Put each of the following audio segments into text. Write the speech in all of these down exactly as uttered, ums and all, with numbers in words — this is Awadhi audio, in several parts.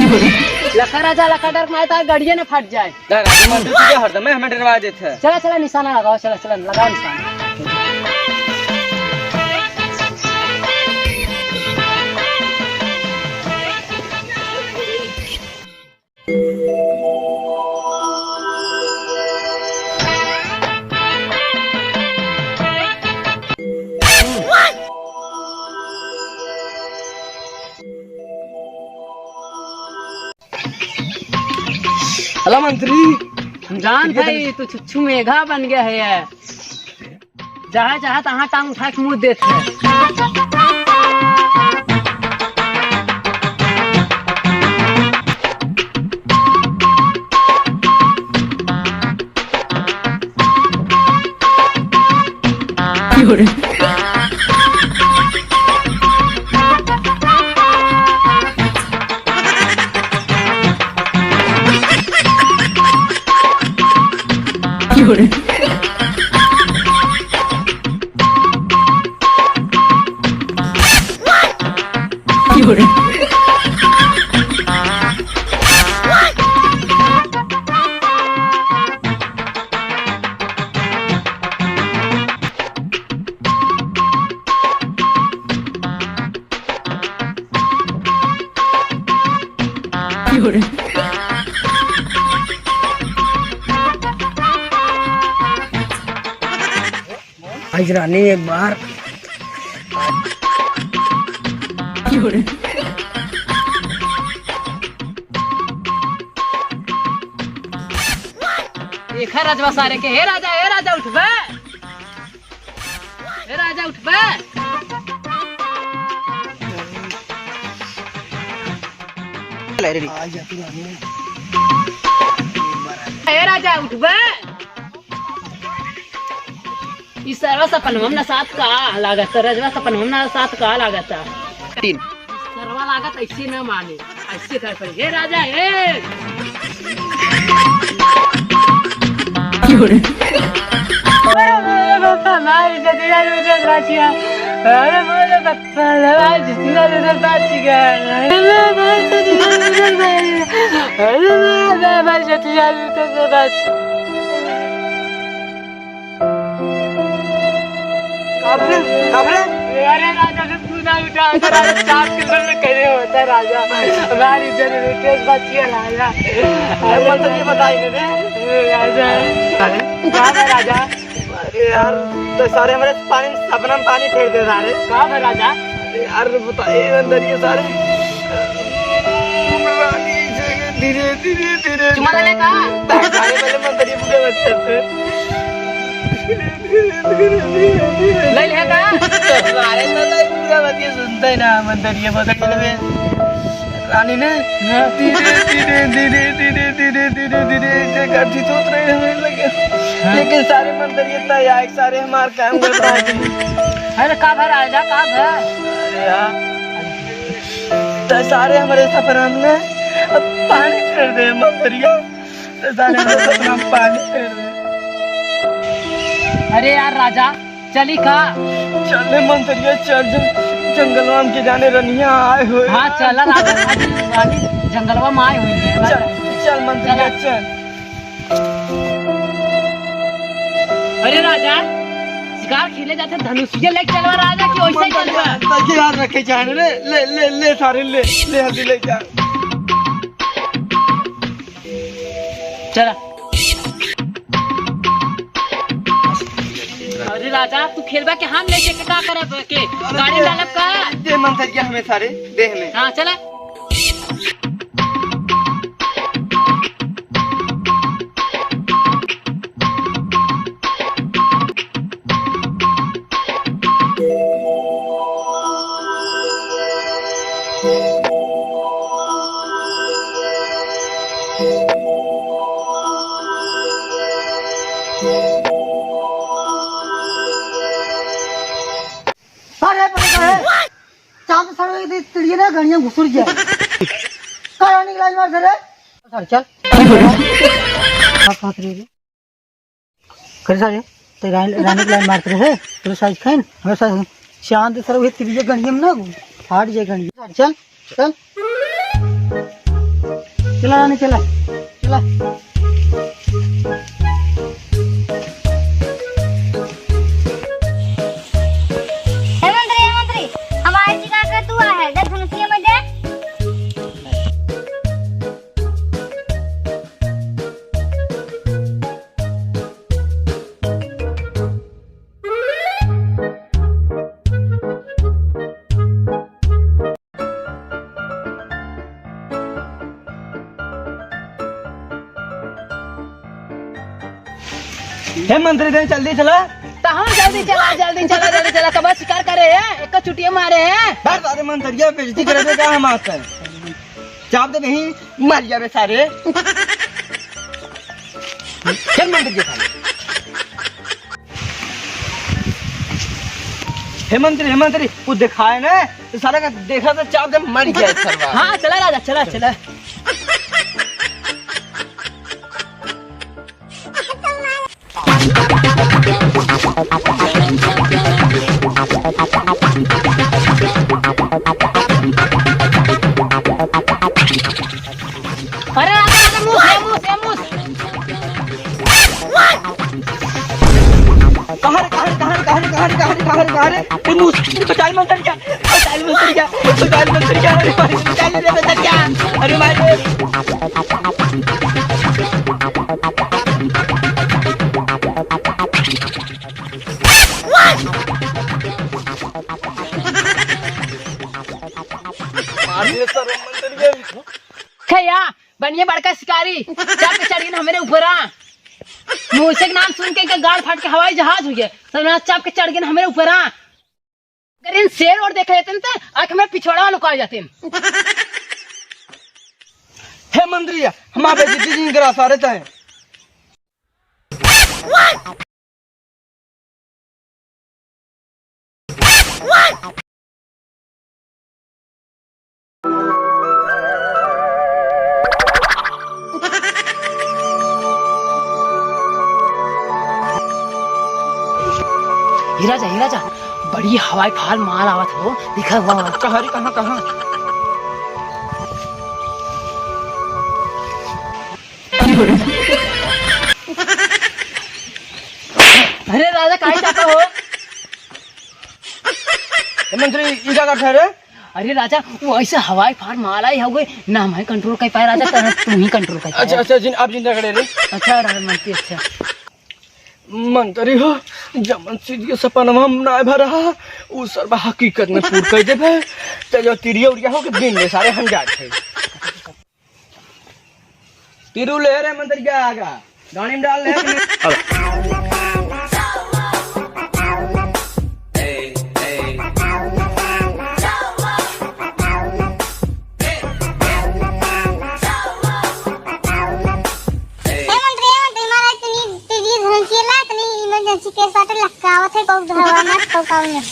लखा राजा, लखा, डर मारे तार गड़िया न फट जाए। डर, डर, मत तू क्या हरदम हमें डरवा देत है। चला, चला, निशाना लगाओ, चला, चला, लगाओ निशाना। हेलो मंत्री। हम जानत हई, तू छुच्छू मेघा बन गया है। जहाँ जहाँ तहाँ टांग उठा के मुँह देत है। आज रानी एक बार। देखा रजवा सारे के, हे राजा, हे राजा उठबे, हे राजा उठबे, हे राजा उठबे। ई सरवा सपनवा में ना साथ का लागत, रजवा सपनवा में ना साथ का लागत। तीन। सरवा लागत ऐसे ना माने, ऐसे कर पड़े। हे राजा, हे। अरे बोले बापा, मारी जतिया लूटे बाचिया। अरे बोले बापा, मारी जतिया लूटे बाचिया। अरे बोले बापा, मारी जतिया लूटे बाचिया। काबरे, काबरे? अरे राजा, जब तू ना उठा, तो राजा चार किलो में करे होता राजा। हमारी जनरेटर बची है राजा। अरे मन तो ये बताई दे। राजा। अरे, का है राजा? अरे यार, तो सारे हमारे पानी, सपना में पानी फेर दे सारे। का है राजा? अरे यार, बताइए अंदर ये सारे। धीरे, धीरे, धीरे। चुमा ले का? सारे पहले मंदिर ये पूरे बच्चे थे। ले ले का? अरे तो नहीं, पूरा बात ये सुनता ही ना, मंदिर ये बदल में। रानी ने धीरे, धीरे, धीरे ऐसे काठी सोच रहे हमें लगे। हाँ। लेकिन सारे मंदिर ये तय आए, सारे हमार काम कर रहे थे। अरे का भर आएगा, का भर? अरे यार, तो सारे हमारे सपना में अब पानी फेर दे मंदिरिया। सारे पानी फेर दे। अरे यार राजा, चली का? चल रे मंदिरिया, चल, जंगलवा में के जाने रनिया आए हुए। हाँ, चल राजा, रानी जंगलवा में आए हुए हैं। चल, चल मंदिरिया, चल। अरे राजा, शिकार खेले जाते धनुषिया लेके चलवा राजा कि वैसे ही चलवा? ताकि याद रखे जाने रे, ले, ले, ले सारे, ले, ले हल्दी ले जा। चला। अरे राजा, तू खेलबा के हम लेके के का करब के? गाड़ी में डालब का? दे मंदिरिया हमें सारे, दे हमें। हाँ, चला। अरे, पता है? चांद सर में चिड़िया ना गड़िया घुसुर गया। का रानी के लाइन मार दे रे? सर, चल। का कहत रहे रे? करे सारे, ते रानी, रानी के लाइन मारत रहे, तेरे साइज खाइन, हमें साइज खाइन। चांद सर वही तिरिया गड़िया में ना, फाट जाए गड़िया। चल, चल। चला रानी, चला, चला। हे मंत्री, हे मंत्री, हमारे जिला का तू आ है, देख धनुषिया में देख। हे मंत्री, तनी जल्दी चला। कहाँ जल्दी चला, जल्दी चला, जल्दी चला? कब शिकार करे है, एक चुटिया मारे है। डर सारे मंत्रिया बेइज्जती करे दे का हम आते हैं। चाप दे नहीं, मर जावे सारे। चल मंत्री के सारे। हे मंत्री, हे मंत्री, कुछ दिखाए ना, तो सारा का देखा तो चाप दे मर जाए सरवा। हाँ, चला राजा, चला, चला। अरे, अरे, अरे, मूस, ए मूस, ए मूस। कहाँ रे, कहाँ रे, कहाँ रे? ए मूस, बचाई मंत्री क्या? बचाई मंत्री क्या? बचाई मंत्री क्या? अरे भाई, बचाई रे मंत्री क्या? अरे भाई रे। मार दिए सर, मंत्री के। खैया, बनिए बड़का शिकारी, चाप के चढ़ गए हमरे ऊपरा। मूसे के नाम सुन के इनका गाड़ फाट के हवाई जहाज हो गया। सब ना चाप के चढ़ गए हमरे ऊपरा। अगर इन शेर और देख लेते न, तो आज हमारे पिछवाड़ा लुका जाते हैं। हे मंत्री, हमारे बेइज्जती जिन करा सारे तय। हीरा जा, हीरा जा, बड़ी हवाई फाल माल आवत हो, दिखा हुआ हो। कहाँ रे, कहाँ, कहाँ? अरे राजा, काहे चाहता हो? ए मंत्री, ई का करत है रे? अरे राजा, वो ऐसे हवाई फार माल आई हवे, ना हम control कर पाए राजा, तो तू ही control कर पाए। अच्छा, अच्छा, जिन, आप जिंदा खड़े रे। अच्छा, राजा मंत्री, अच्छा। मंत्री हो, जमन चीज के सपनवा हम ना भरा, उ सरवा हकीकत में पूर कर देबे। तो जो तिरिया उरिया हो के दिन में सारे हम जात है। तिरु ले रे मंत्री के आगा, गाड़ी में डाल ले। ए मंत्री, ए मंत्री, मारा तनी तेजी धनुषिया ला, तनी emergency case बाटे, लटकावत है, कहूँ धरवा मत, कहूँ काऊ मत।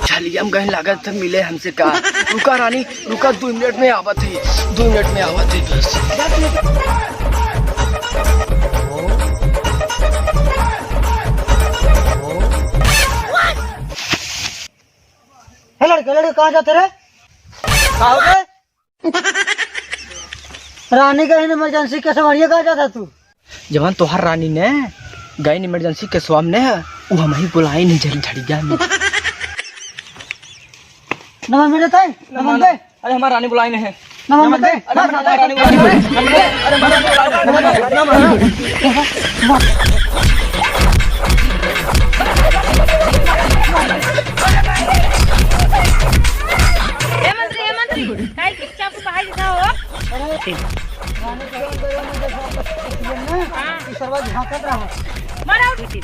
छलिया में कहीं लागत है मिले हमसे का। रुका रानी, रुका, दो मिनट में आवत है, दो मिनट में आवत है बस। हे लड़के, लड़के, कहाँ जाते रे? का हो गए? रानी गइन emergency case में, ये कहाँ जाता तू? जवन तोहार रानी ने गइन emergency case में, वो हम ही बुलाइन है जरी झड़िया में। नमन मेरे ताई, नमन नमन। दे। अरे हमार रानी बुलाइन है। नमन दे। अरे हमार रानी बुलाइन है। अरे हमार रानी बुलाइन है। नमन। ए मंत्री, ए मंत्री, काहे चुपचाप से बाहर बैठा हो? अरे, रानी के अंदर में जैसा कुछ ना, हाँ। ई सरवा झांकत रहा। मारा उठी।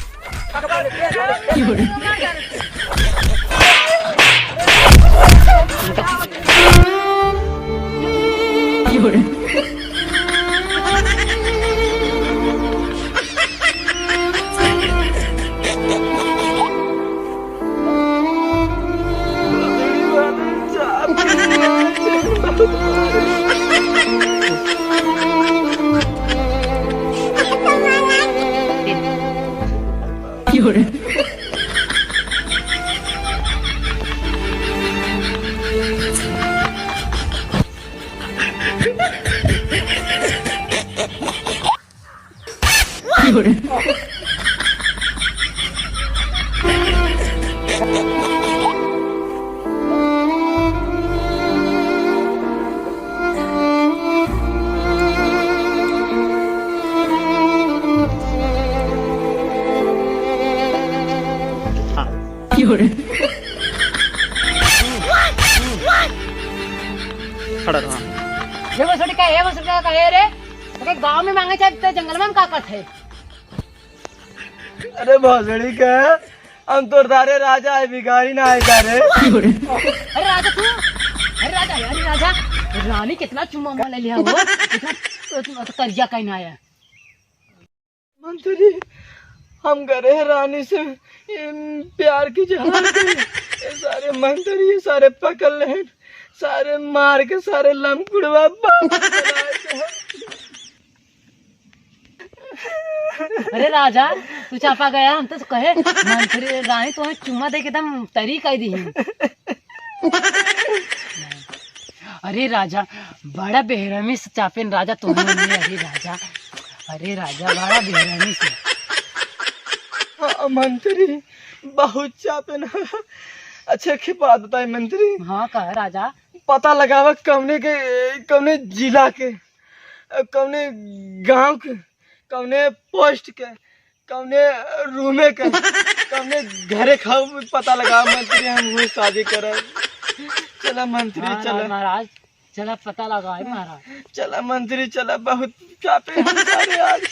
有人。 खड़ा रहा। ये बस का, ये बस का है रे? अरे गाँव में माँगे जाए तो जंगल में हम का करते हैं? अरे भोसड़ी के, हम तोर सारे राजा है, भिखारी ना है सारे। अरे राजा तू, अरे राजा, अरे राजा, रानी कितना चुम्मा मार ले लिया हो, इतना, इतना तो करिया कहीं ना आया। मंत्री, हम करे हैं रानी से, ये प्यार की जहाज है। ये सारे मंत्री, ये सारे पकड़ ले हैं, सारे मार के, सारे लमकुड़वा बाप बनाए थे। अरे राजा, तू चापा गया, हम तो कहे मंत्री रानी तुम्हें चुम्मा दे के एकदम तरी कर दी। अरे राजा, बड़ा बेरहमी से चापेन राजा तुम्हें। अरे राजा, अरे राजा, बड़ा बेरहमी से। हाँ, मंत्री, बहुत चापेन। अच्छा, एक बात बताए मंत्री। हाँ, कह राजा। पता लगावा कौने के, कौने जिला के, कौने गांव के, कौने पोस्ट के, कौने रूमे के, कौने घरे खाऊ, पता लगावा मंत्री, हम हुए शादी करब। चला मंत्री, हाँ, चला। राज महाराज, चला पता लगाए महाराज। चला मंत्री, चला, बहुत चापे हम सारे आज।